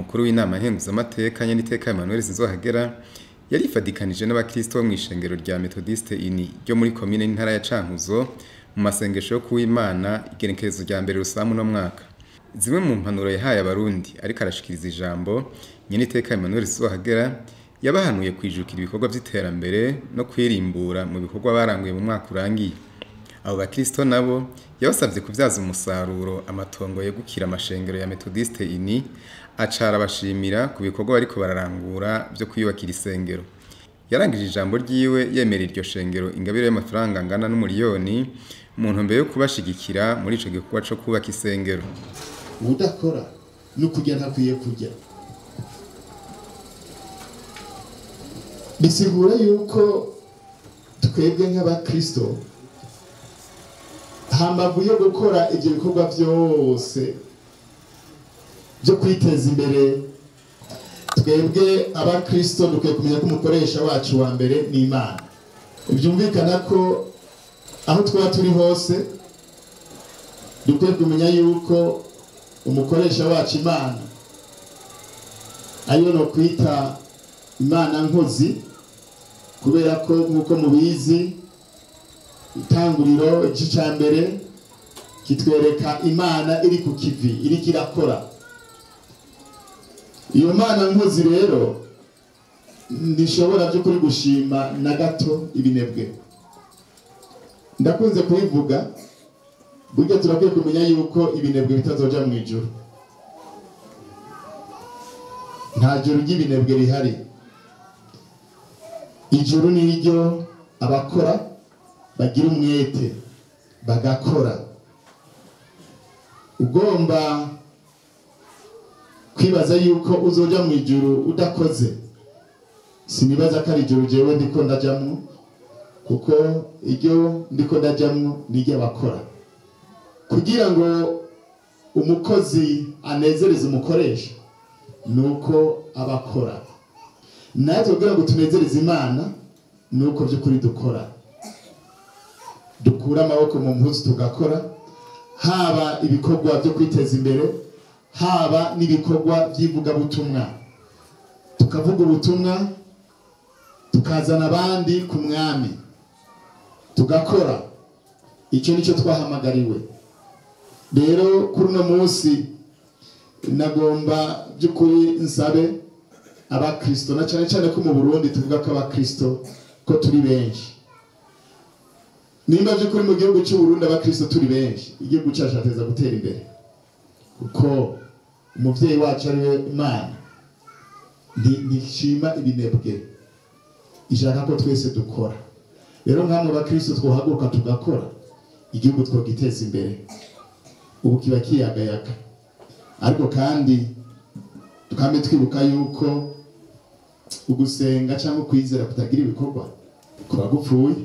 Umukuru w'inama nkenguzamateka Nyeniteka Emmanuel Sinzohagera yarifadikanije n'abakristo bo mw'ishengero rya Methodiste Uni ryo muri komine n'intara ya Cankuzo mu masengesho yo kuw'Imana igenekerezo rya mbere Rusamu no mwaka. Zimwe mu mpanuro yahaye abarundi ariko arashikiriza ijambo, Nyeniteka Emmanuel Sinzohagera yabahanuye kwijukira ibikorwa vy'iterambere no kwirimbura mu bikorwa baranguye mu mwaka urangiye. Abo bakristo nabo yabasavye kuvyaza umusaruro amatongo yegukira amashengero ya Methodiste Uni, acara abashimira ku bikorwa bariko bararangura vyo kwiyubakira isengero. Yarangije ijambo ryiwe yemera iryo shengero ingabire y'amafaranga angana n'umuriyoni mu ntumbero yo kubashigikira muri ico gikorwa co kubaka isengero. Udakora no kurya ntakwiye kurya. Bisigura yuko twebwe nk'abakristo hambavu yo gukora ivyo bikorwa vyose byo kwiteza imbere, twebwe abakristo dukwiye kumenya ko umukoresha wacu wa mbere ni Imana. Byumvikana ko aho twaba turi hose dukwiye kumenya yuko umukoresha wacu Imana ariyo no kwita Imana nkozi, kubera ko nkuko mubizi itanguriro igice ca mbere kitwereka Imana iri ku kivi, iriko irakora. Iyo Mana nkozi rero ndishobora by'ukuri gushima na gato ibinebwe. Ndakunze kubivuga, burya turakwiye kumenya yuko ibinebwe bitazoja mu ijuru. Nta juru ry'ibinebwe rihari. Ijuru ni iryo abakora bagira umwete bagakora. Ugomba kwibaza yuko uzoja mu ijuru udakoze, sinibaza ko ari ijuru jewe ndiko ndajamwo, kuko iryo ndiko ndajamwo ni iry'abakora. Kugira ngo umukozi anezereze umukoresha nuko abakora, natwe kugira ngo tunezereze Imana nuko by'ukuri dukora, dukura amaboko mu mpuzu tugakora, haba ibikorwa byo kwiteza imbere, haba n'ibikorwa by'ivugabutumwa, tukavuga ubutumwa tukazana abandi ku mwami, tugakora. Icyo nicyo twahamagariwe. Rero kuri uno munsi nagomba by'ukuri nsabe abakristo, na cyane cyane ko mu Burundi tuvuga ko abakristo ko turi benshi. Nimba by'ukuri mu gihugu cy'u Burundi abakristo turi benshi, igihugu cyacu cyateza gutera imbere, kuko umuvyeyi wacu ari we Imana ntishima ibinebwe, ishaka ko twese dukora. Rero nkamwe abakristo twohaguruka tugakora, igihugu twogiteza imbere. Ubu kiba kiyagayaga, ariko kandi tukame twibuka yuko ugusenga cyangwa kwizera kutagira ibikorwa kuba gupfuye.